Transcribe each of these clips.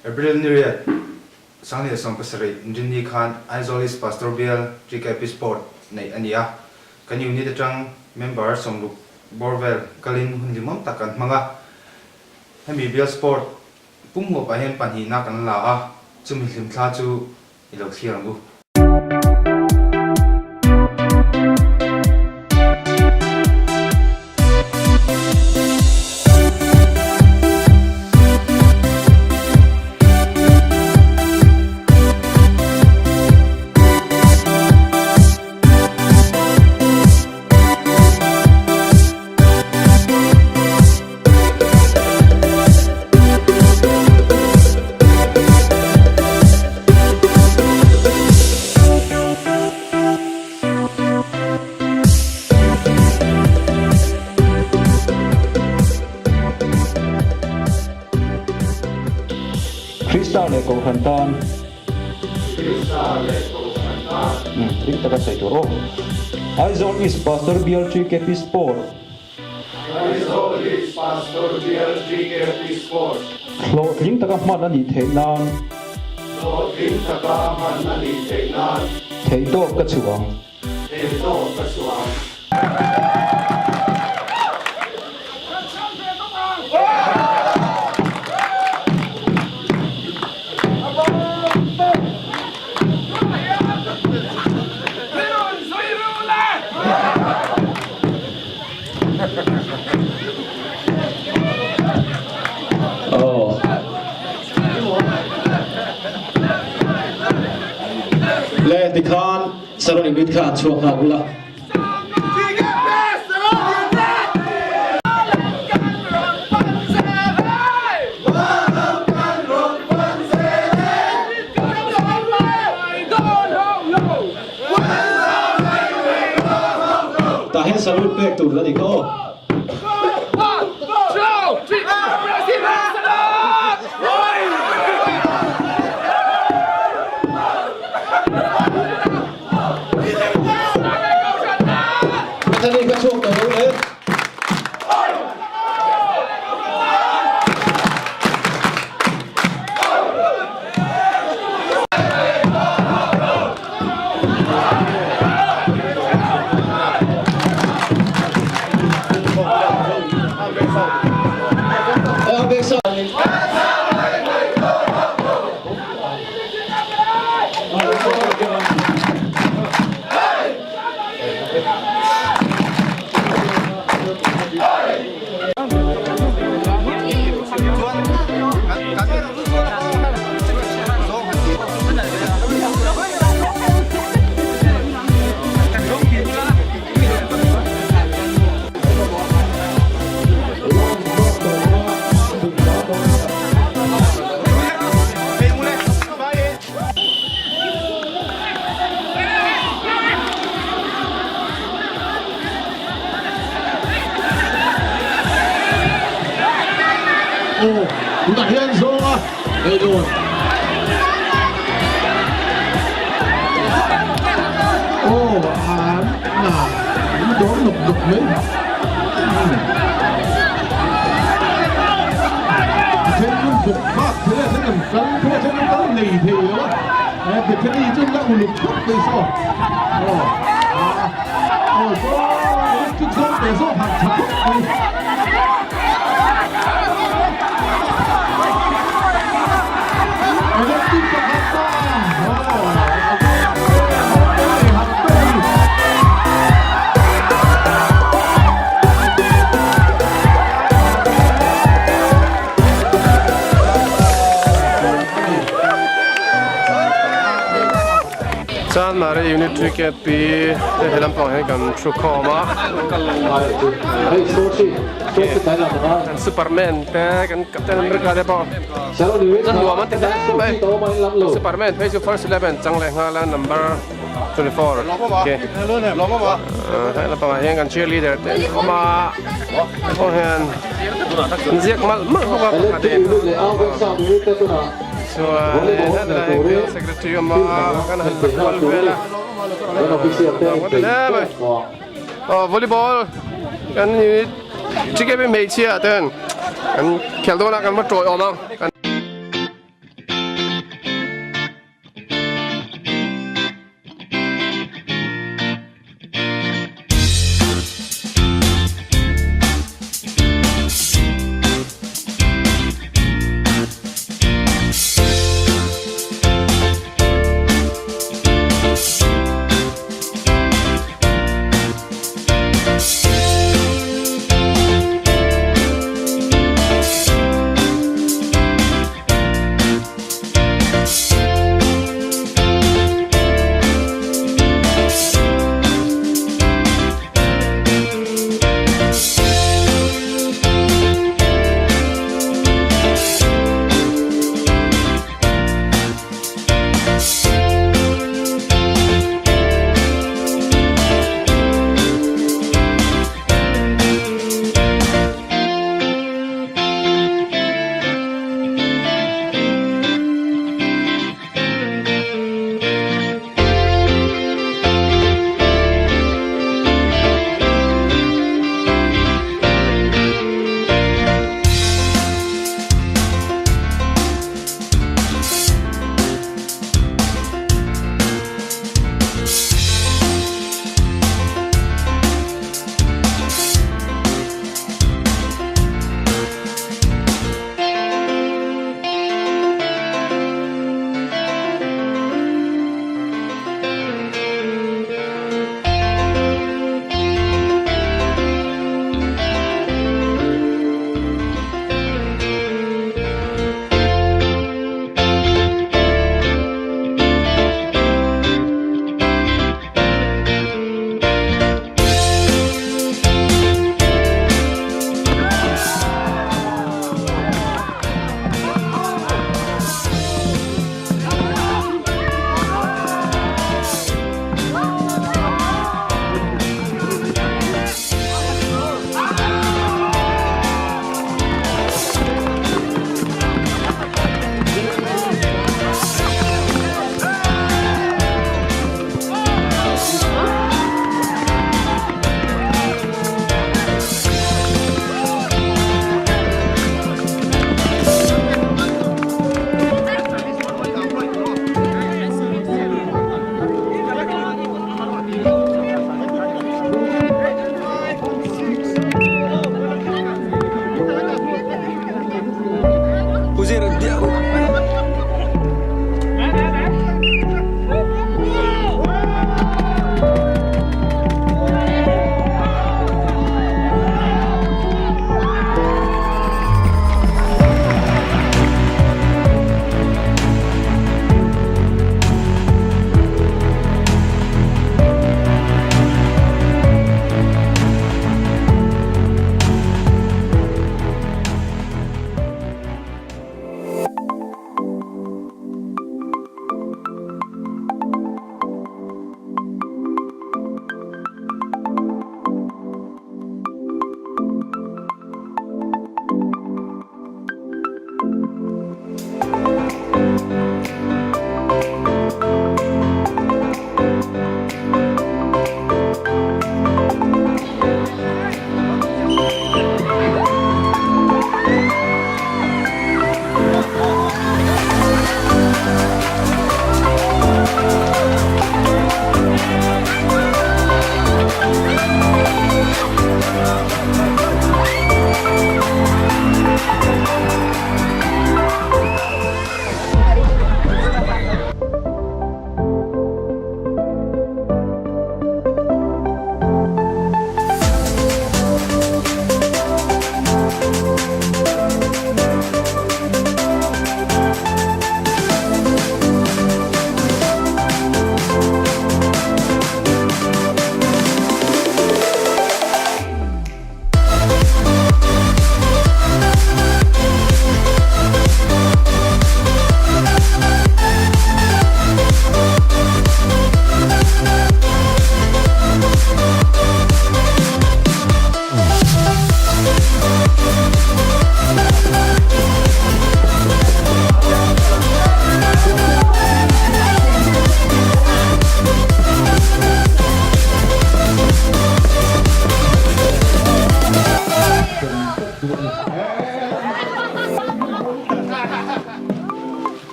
April ni riat, Sanglian 70 Inrinni khan Aizawl East Pastor Bial TKP Sport neih a ni a. Kan unit atang member 60 bawr vel kalin hun hlimawm tak kan hmang a. Hemi bial sport pum huapah hian pahnihna kan la a, chumi hlimthla chu i lo thlir ang u. Krista leh Kohhran tan Ring taka sawi tur aw. Aizawl East Pastor Bial TKP Sport. Aizawl East Pastor Bial TKP Sport. Hlawhtling taka hman a nih theih nan. Hlawhtling taka hman a nih theih nan. Theihtawp ka chhuah ang. Theihtawp ka chhuah ang. Le tikhan Saron Unit kha an chhuak nghal ula. Tah hian salute pek tur a ni kha aw. Bethany ka chhuak tawh lo le. Aw, tunah hian zawnga ei dawn. Aw, an na an dawm nawk nawk mai. A then an bawk bak thei a, a then an kal thei a, a then an kal nei thei lo a. He Bethany chu la uluk khawp mai saw. Aw, aw, saw electric zawng teh zawk han tha khawp mai. Electric pakhat ta. Aw, a zawng teh han pe. Chanmari Unit 3KP te he lampang hian kan thu khawm a kan Superman te kan Captain America te pawh nuam an ti hle mai Superman phei chu first 11 chang leh nghal a number 24 okay he lampangah hian kan cheerleader te an awm a hei pawh hian an ziak malh malh bawk a pakhat in chuan hetlai ah hian secretary a awm a kan han la kual vel a aw volleyball kan unit TKP hmeichhia ten kan khel dawn a kan va tawiawm ang.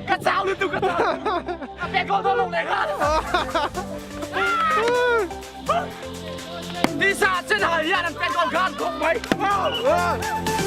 Ka chau lutuk ka chau. A pe goal dawn lo leh nghal. Tisa chen hai hian an pe goal khan khawp mai.